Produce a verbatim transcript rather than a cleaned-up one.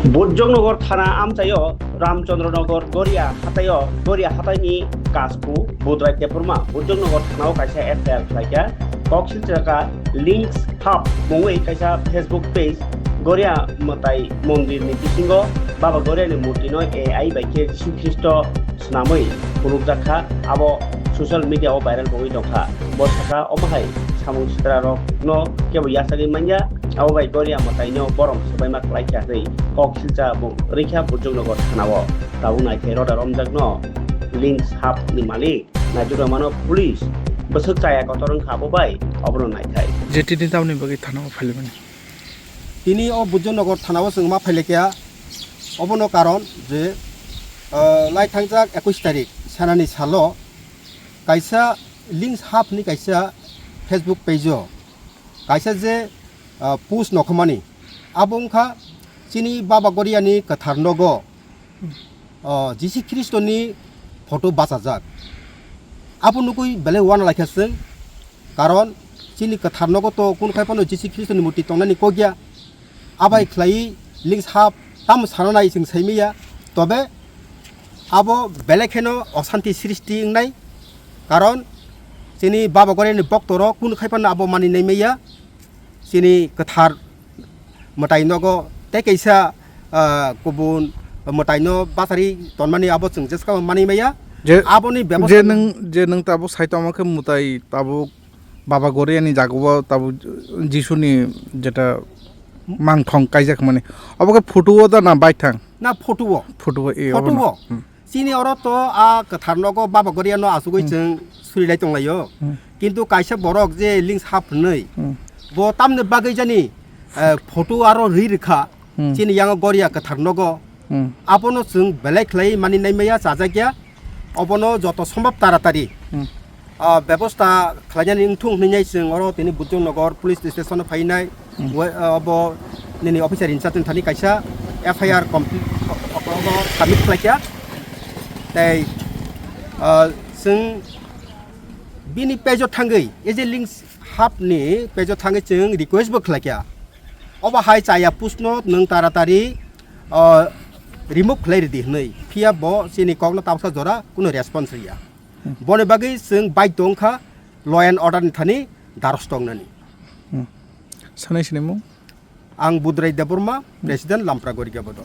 Bujongnagar thana amchaio Ramchandranagar Goria hataio, Goria hataini kasku Budrai Debbarma Bujongnagar thanao kaisa F I R khlaikha. Kok silchiraka Links Hub mungwi kaisa Facebook page Goria mwtai mondirni bisingo Baba Goriani murtino A I bai khe Jisu Khristo swnamwi phunukjak kha, abo social media o viral wngwi tongkha. Bo sakha, omo hai samung sitrarokno kebo yachagwi manya, abo bai Goria mwtaino borom swbaima klai kha hwnwi kok silcha bo rwikha Bujongnagar thanao. Tabuk naithai roda romjakno Links Hub ni malik naijwk mano police bwswk chaya kotor wngkha abo bai obono naithai. J T ni tamni bagwi thanao phailaimani. Tini o Bujongnagar thanao chwng ma phailaikha, obono karon je, ah, lai thangjak ekush tarik sanani salo kaisa Links Hub ni kaisa Facebook page o kaisa je, ah, post nokhomani, abo wngkha chini Baba Goriani kwthar nogo, ah, Jisu Khristoni photo bachajak. Abo nugwi belai uana laikha chwng, karon chini kwthar nogo to kunu khai phano Jisu Khristoni murti tongnani kok ya. Abai khlai Links Hub tamo sana nai chwng sai manya, tobe abo belai kheno osanti srishti wngnai, karon chini Baba Goriani boktorok kunu khai phano abo mani nai manya, chini kwthar mwtai nogo tei kaisa, ah, kubun mwtaino bachari tonmani abo chwng jeskabo mani manya. Je, aboni bebosta je nwng, je nwng tabuk sai tongma khe mwtai tabuk Baba Goriani jagao tabuk Jisuni jeta mangthong kaijak mani. Obo khe photo o da na baithang? Na photo o. Photo o, e, photo obo na. O. Hmm. Chini oro to a kwthar nogo Baba Goriano asugwi Hmm. chwng surilai tonglaio. Hmm. Kintu kaisa borok je Links Hub hwnwi, Hmm. bo tamni bagwi jani, eh, photo aro rwi rwkha. Hmm. Chini yango Goria kwthar nogo. Hmm. Abono chwng belai khlai mani nai maya, chajakya. Obono joto sombab taratari, Hmm. ah, bebosta khlainani wngthung hwnwi chwng oro tini Bujongnagar police station o phainai. Hmm. We-, ah, obo nini officer in charge ni thani kaisa F I R complete o-, o-, obo submit khlaikha. Tei, ah, chwng bini page o thangwi, A J Links Hub ni page o thangwi chwng request bo khlaikha. Obo hai chaya post no nwng taratari, ah, remove khlai ridi hwnwi. Phiya bo chini kokno tabuksa jora kunu response rwya. Hmm. Boni bagwi chwng baidho wngkha law and order ni thani darosto wngnani. Hmm. Sanai sinimung? Ang Budrai Debbarma, Hmm. President Lampra Gorika Bodol.